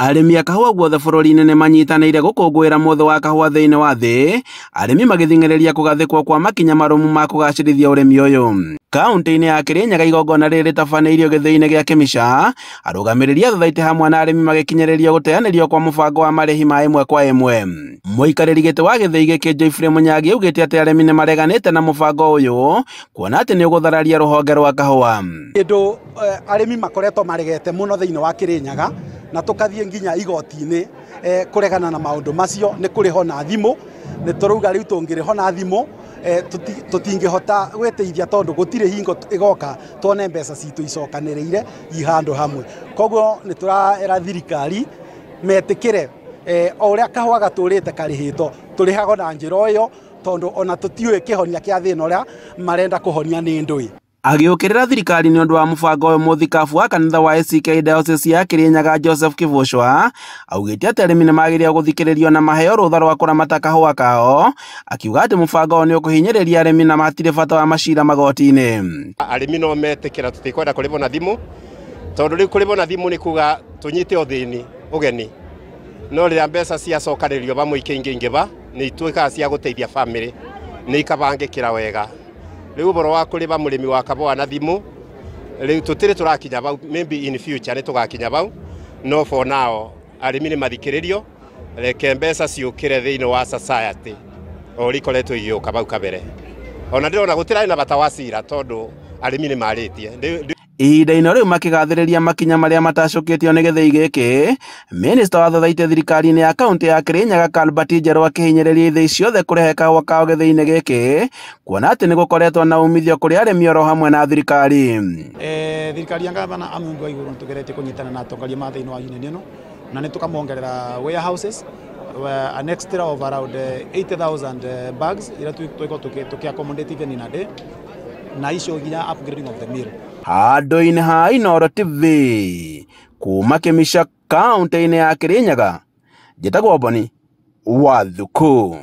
Arĩmi a kahũa guothe bũrũri-inĩ nĩmanyitanĩire gũkũngũĩra mũthĩ wa kahũa thĩinĩ wa thĩ, arĩmi magĩthing'ĩrĩria kũgathĩkwo kwa makinya marũmu ma kũgacĩrithia ũrĩmi ũyũ. Kaunti-inĩ ya Kirinyaga igongona rĩrĩ rĩtabanĩirio gĩthĩi-inĩ gĩa Kĩmica, arũgamĩrĩri a thothaitĩ hamwe na arĩmi magĩkinyĩrĩrio gũteanĩrio kwa mũbango wa marĩhi ma ĩmwe kwa ĩmwe. Mũikarĩri gĩtĩ wa gĩthĩi gĩkĩ Geoffrey Mũnyangi augĩte atĩ arĩmi nĩmareganĩte na mũbango ũyũ kuona atĩ nĩũgũthararia rũhonge rwa kahũa. Kĩndũ arĩmi makoretwo maregete mũno thĩinĩ wa Kirinyaga na tũkathiĩ nginya igoti-inĩ kũregana na maũndũ macio nĩ kũrĩhwo na thimũ. Nĩ tũrauga rĩu tũngĩrĩhwo na thimũ tũtingĩhota gwĩteithia tondũ gũtirĩ hingo ĩgoka tuone mbeca citũ icokanĩrĩire i handũ hamwe. Koguo nĩ tũraera thirikari metĩkĩre o ũrĩa kahũa gatũrĩte karĩhĩtwo tũrĩhagwo na njĩra ĩyo tondũ ona tũtiũĩ kĩhonia kĩa thĩna ũrĩa marenda kũhonia nĩ ndũĩ. Agĩũkĩrĩra thirikari nĩ ũndũ wa mũbango ũyũ, mũthikabu wa kanitha wa ACK Diocese ya Kirinyaga Joseph Kĩbũcwa augĩte atĩ arĩmi nĩmagĩrĩirwo gũthikĩrĩrio na maheo rũtha rwa kũramata kahũa kao, akiuga atĩ mũbango ũyũ nĩ ũkũhinyĩrĩria arĩmi na matirĩ bata wa macira magoti-inĩ. Arĩmi no metĩkĩra tũtikwenda kũrĩhwo na thimũ tondũ rĩu kũrĩhwo na thimũ nĩ kuga tũnyite ũthĩni ũgeni, no rĩrĩa mbeca ciacokanĩrĩrio vamwe ikĩingĩingĩva nĩ ituĩkaga cia gũteithia bamĩrĩ, nĩ ikabangĩkĩra wega. Rĩu ũhoro wa kũrĩha mũrĩmi wa kahũa na thimũ rĩu tũtirĩ tũrakinya vau, maybe in future nĩ tũgakinya vau, no for now arĩmi nĩ mathikĩrĩrio, reke mbeca ciũkĩre thĩinĩ wa society o ũrĩa ikoretwo igĩũka vau kabere. Ona ndĩrona gũtirarĩ na bata wa cira tondũ arĩmi nĩ marĩtie. Ihinda-inĩ rĩu makĩgathĩrĩria makinya marĩa matacũkĩtio nĩ gĩthĩi gĩkĩ, minista wa thothaitĩ thirikari-inĩ ya kaunti ya Kirinyaga Albert Njerũ akĩhinyĩrĩria ithĩi ciothe kũrehe kahũa kao gĩthĩi-inĩ gĩkĩ kuona atĩ nĩ gũkoretwo na umithio kũrĩ arĩmi oro hamwe na thirikari. Thirikari ya gavana Amungu wa igũrũ nĩtũgeretie kũnyitana na atongoria ma thĩinĩ wa union ĩno na nĩtũkamongerera warehouses an extra of around 80,000 bags iria tũgĩkorwo tũkĩ accommodate even in a day, na icio nginya upgrading of the mill. Handũ-inĩ ha Inooro TV kuma Kĩmica kaunti-inĩ ya Kirinyaga, njĩtagwo Boni wa Thuku.